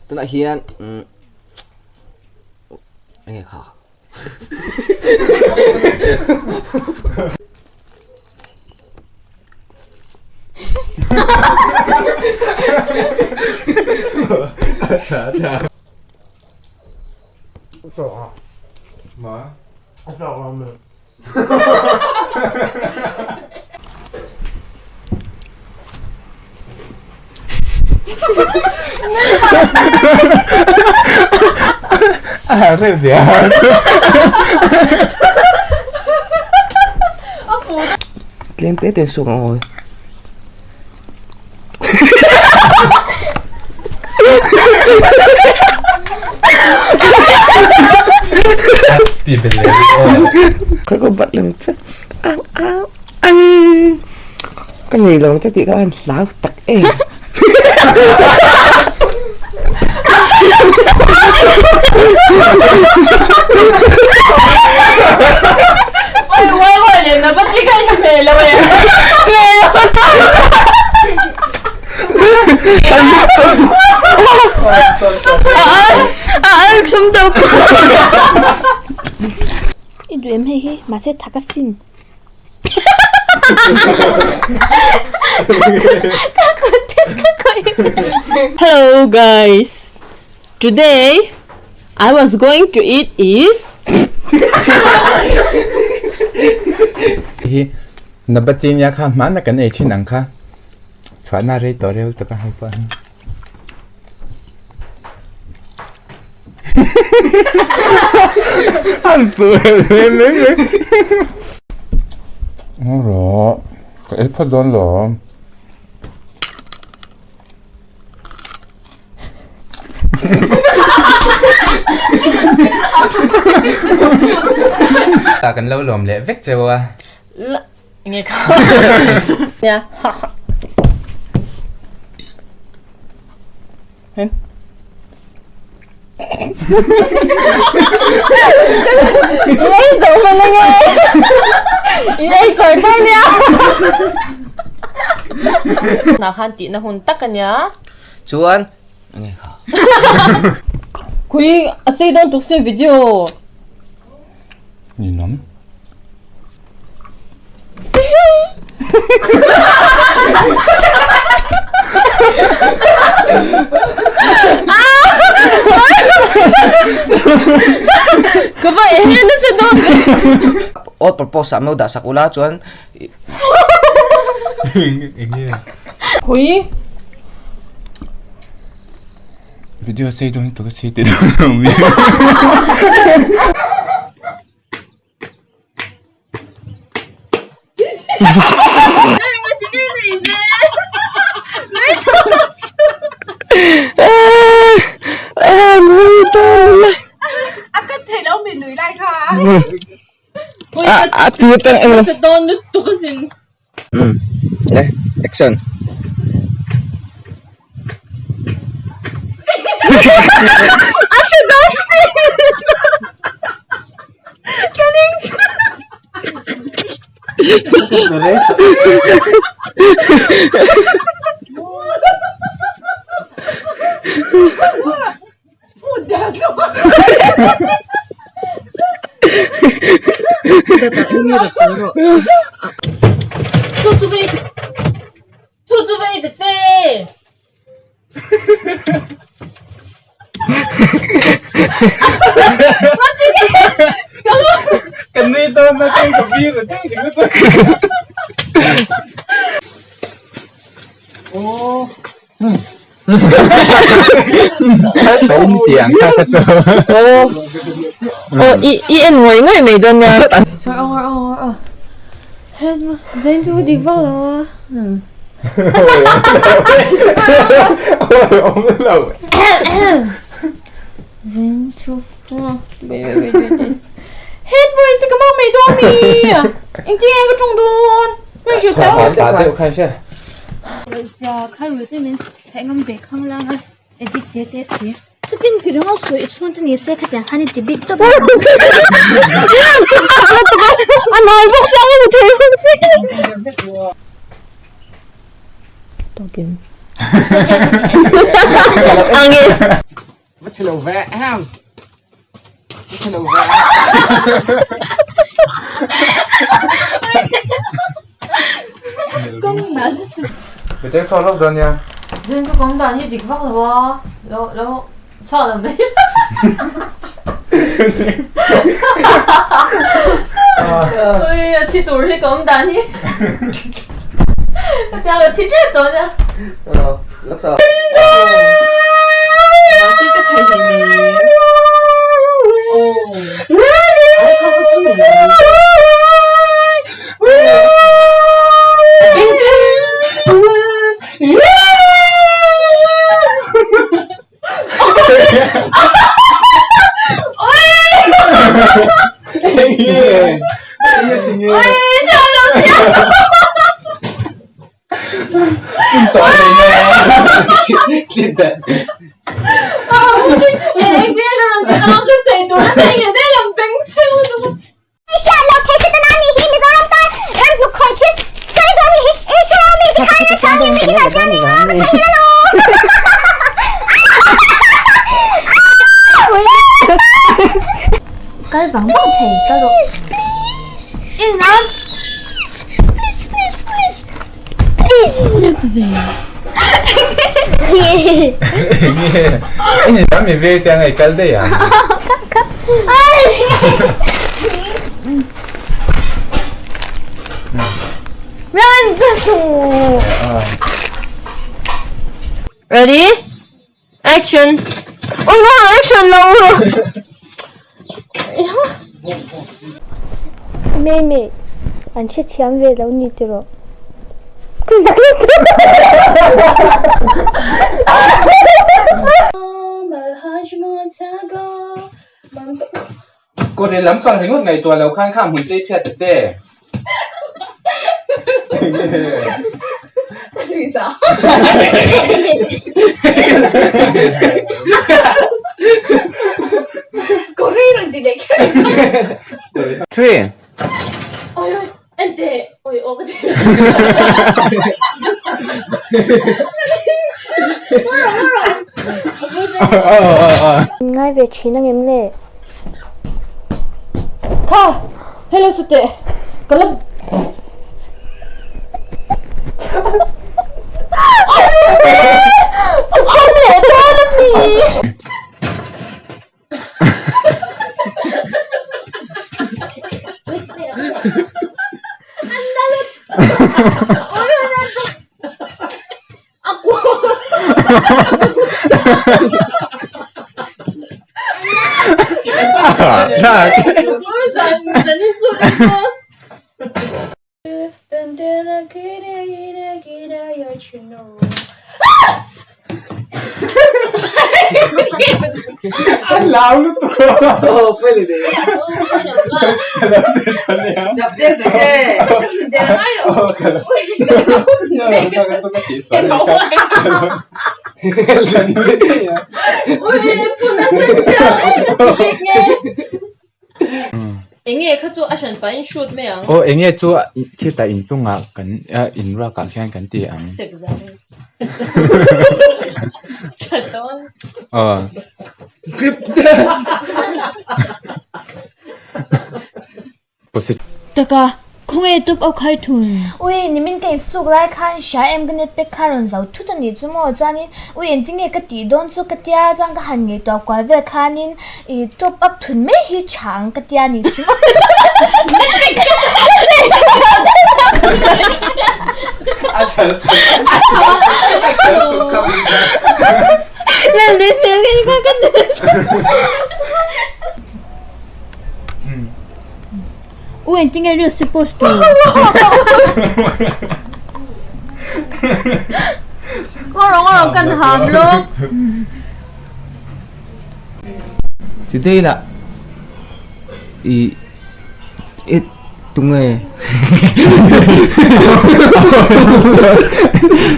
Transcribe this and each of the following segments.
Tunah hian enge kha Tlem te te suk ang awi. Khoi ko bat lem che. Au au ai. Ka nei lo che tih kha an hlau tak em. I duh em hei hi mahse thak a sin. Hello guys today I was going to eat is Hi Nabatin ya kha hmana kan ei thin ang kha chhuahna rei tawh reuh tak a hei pawh hi. An chu le le le. Ro ka ei phawt dawn lo. Ta kan lo lawm leh vek cheu a. Nge kha. Nia. I ei zo hman ange. I ei char char nia. Na khan tihna hun tak ania. Chuan enge kha. Khui a sei dawn tuk sin video. Ninawm. Ka va e hian nasa dawn. All purpose ah mo dah sak ula chuan Khui. Video sei dawn tuk a si ti dawn lo mi. A tir tang eng lo. Action. Kan nui dawn na kei ka bir a dei ringawt a. Tiang kha kha chu. Aw i i en ngawih ngawih mai dawn nia. Chutin ti ringawt sawi i chhungte ni se khatiang khan i ti bik tawp a. A nai bawk si ang i thei bawk si. Tawkin. Ang e. Va chhe lo ve em. Va chhe lo ve. Mite chhuak lawk dawn nia. Zin chu kawng dan hi dik vak lo a, lo lo chhuak lo mai. Ui a thi tur hi kawng dan hi. Hetiang a thi tep tawh nia. Laksa. Mahse ka thei hlei nei. Hriat loh theih hriat a ni hi Mizoram tan ram hnuk khawih thil sawi duh a ni hi Isua mi ti khan a chhang in mi hi kan siam eng a ka thei lo. Kal vang vang thei ka rawh. Please please please please please please. Enge enge lam i vel te anga i kal daih ang. Ready? Action! Ôi ngon action lâu rồi. Meme, an hrethiam ve lo ni tiraw? Kawr leh lampang ringawt ngaihtuah lo khan kha hmun te i phiat ta che. Three. Ngai ve thin angem le? Tha! Hello sute! Ka la Enge kha chu a hran pahin shoot mai ang. Aw enge chu thil in chungah kan in ruak ah khian kan ti ang. Sek zan. Tha dawn. Aw. Taka, khawnge top au khai thun? Ui, nimin ka insuk lai khan hria em ka net pack kha rawn zo thut a nih chu maw? Chuanin ui engtinge ka tih dawn chu ka tia chuan ka han ngaihtuah kual vel khanin i top up thun mai hi tha ang ka tia nih chu maw? U engtinge reels chu post tur? Ngawrh ngawrh kan ham lo. Today lah i i tunge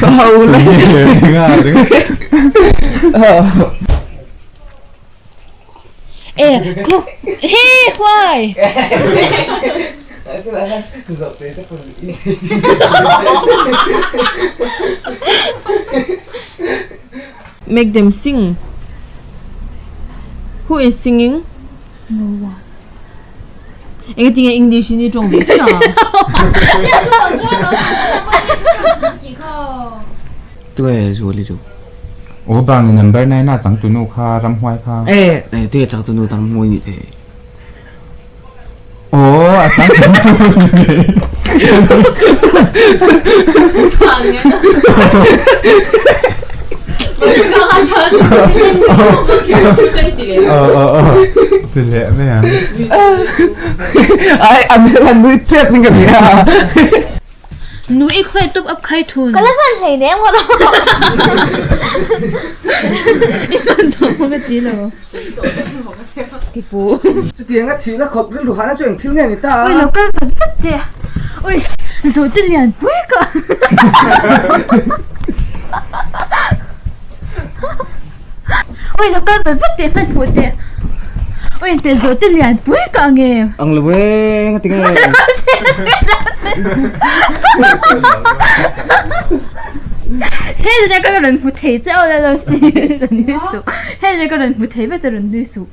ka hau le. E khaw he why? Make them sing. Who is singing? No one. Engatinge English in i tawng ve kher a? Tuai zuali chu. Aw bang i number 9 a changtunu kha ramhuai kha. E tuai changtunu ta ramhuai ni thei. Aw a changtunu ni ngei. Aw aw aw ti leh mai ang. Ai a hmel a nui tep in ka hria. Nu i khawi top up khai thun. Ka la hman hlei nem ngawt aw. I hman tawh maw ka ti lo. Chutianga thihna khawp rilru hahna chu eng thil nge ni ta? Ui lo kal vat vat teh. Ui zawhte lian pui ka. Ui lo kal vat vat teh hman hmuh teh. Ui teh zawhte lian pui ka ang em. Ang lo e nga tinge. Hei zan ka rawn hmu thei che aw la lo si rawn nui suh. Hei zan ka rawn hmu thei vek che rawn nui suh.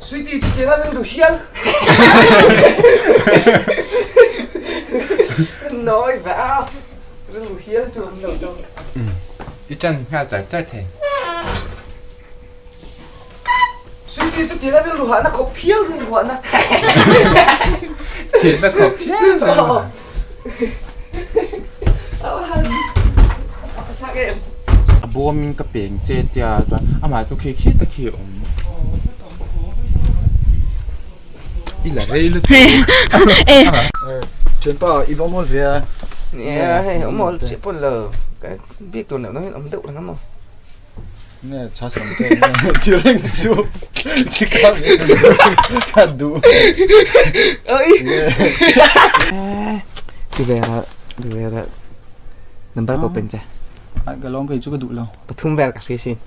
Sweetie chu tiang a rilru hial. Nawi ve a rilru hial chu an lo tawng. I tan nghal char char thei. Sweetie chu tiang a rilru hahna khawp hial rilru hahna. Thihna khawp hial rilru hahna. A bawmin ka peng che tia chuan amah chu khi khi ta khi a awm. I la rei lutuk. Thianpa i va mawl ve a. Nia hei awm mawl chiah pawn lo. Ka biak tur neuh neuh hian awm deuh reng a maw. Nge chhas lam te nge ti reng su ti ka ka du. Oi. Ti ve ra ti ve ra number ko pen che. Ai ka lawm kei chu ka duh lo. Pathum vel ka hria sin.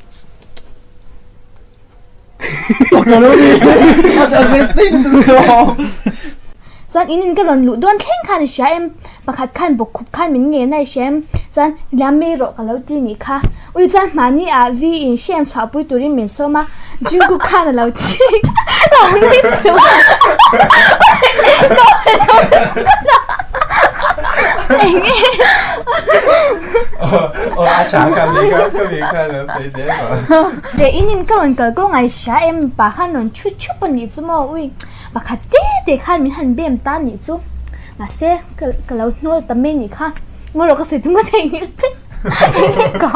Chuan in in ka rawn luh dawn thleng khan i hria em pakhat khan bawkkhup khan min ngen a i hria em chuan liam mai rawh ka lo ti nih kha ui chuan mahni ah vi in hrem chhuah pui turin min sawm a Jungkook khan a lo chik lo nui suh eng nge Aw a tha ka mi kha ka mi kha lo sawi zel rawh. Leh in in ka rawn kal kawng a i hria em pa khan rawn chhut chhup a nih chu maw ui pakhat te te khan min han bem ta nih chu mahse ka lo hnawl ta mai nih kha ngaw rawh ka sawi tum ka theihnghilh vek ka.